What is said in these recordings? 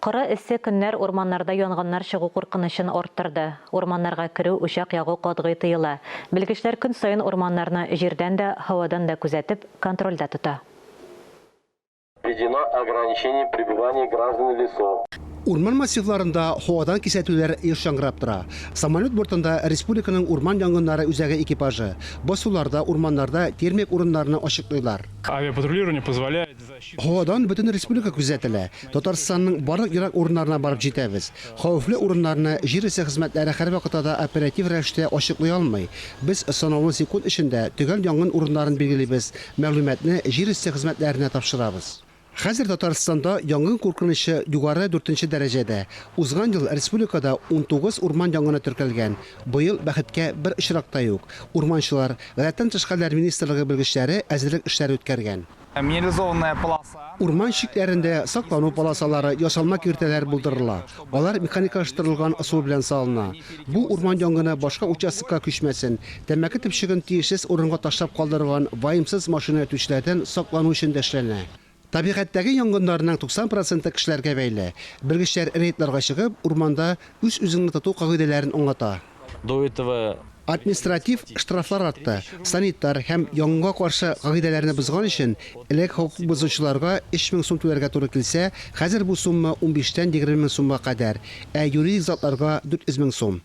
Коры, эссе көннәр урманнарда янгыннар чыгу куркынычын арттырды. Урманнарга керү, учак ягу катгый тыела. Белгечләр көн саен урманнарны җирдән дә, һавадан да күзәтеп, контрольдә тота. Введено ограничение пребывания граждан в лесу. Урман массивларында һавадан кисәтүләр еш яңгырап тора. Самолет бортында республиканың урман янгыннары үзәге экипажы. Басуларда, урманнарда термик урыннарны ачыклыйлар. Авиапатрулирование позволяет за считанные. Һавадан бөтен республика күзәтелә. Татарстанның барлык ерак урыннарына барып җитәбез. Хәвефле урыннарны җир өсте хезмәтләре һәрвакытта да оператив рәвештә ачыклый алмый. Без санаулы секунд эчендә төгәл янгын урыннарын билгелибез, мәгълүматны җир өсте хезмәтләренә тапшырабыз. Хәзер Татарстанда янгын куркынычы югары дүртенче дәрәҗәдә. Узган ел республикада 19 урман янгыны теркәлгән. Быел, бәхеткә, бер очрак та юк. Урманчылар, Гадәттән тыш хәлләр министрлыгы белгечләре әзерлек эшләре үткәргән. Минерализованная полоса. Урман чикләрендә саклану полосалары, ясалма киртәләр булдырыла. Алар механикалаштырылган ысул белән салына. Бу урман янгыны башка участокка күчмәсен, тәмәке төпчеген тиешсез урынга ташлап калдырган ваемсыз машина йөртүчеләрдән саклану өчен дә эшләнә. Табигатьтәге янгыннарның 90 проценты кешеләргә бәйле. Белгечләр рейдларга чыгып, урманда үз-үзеңне тоту кагыйдәләрен аңлата. До этого Административ штрафлар артты. Санитар һәм янгынга каршы кагыйдәләрне бозган өчен элек хокук бозучыларга 3000 сум түләргә туры килсә, хәзер бу сумма унбиштән 20 мең сумга кадәр, ә юридик затларга 400 мең сум.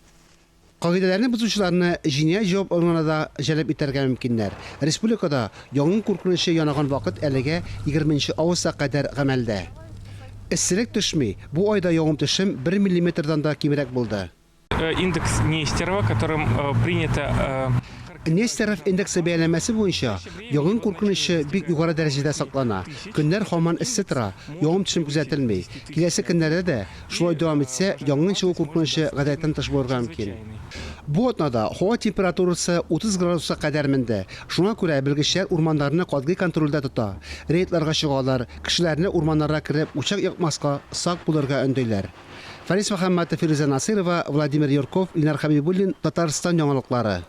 Кагыйдәләрне бозучыларны җинаять җаваплылыгына да җәлеп итәргә мөмкиннәр. Республикада янгын куркынычы янаган вакыт әлегә егерменче августка кадәр гамәлдә. Эсселек төшми, бу айда явым-төшем бер миллиметрдан да кимрәк булды. Индекс Нестерова, которым принято. Нестеров индексы бәяләмәсе буенча, янгын куркынычы бик югары дәрәҗәдә саклана. Көннәр һаман эссе тора, явым-төшем күзәтелми. Киләсе көннәрдә дә шулай дәвам итсә, янгын чыгу куркынычы гадәттән тыш булырга мөмкин. Бу атнада һава температурасы 30 градуска кадәр менде. Шуңа күрә белгечләр урманнарны катгый контрольдә тота. Рейдларга чыгалар, кешеләрне урманнарга кереп учак якмаска, сак булырга өндиләр. Фарис Мөхәммәтов, Фирүзә Насыйрова, Владимир Юрков, Ленар Хәбибуллин, Татарстан яңалыклары.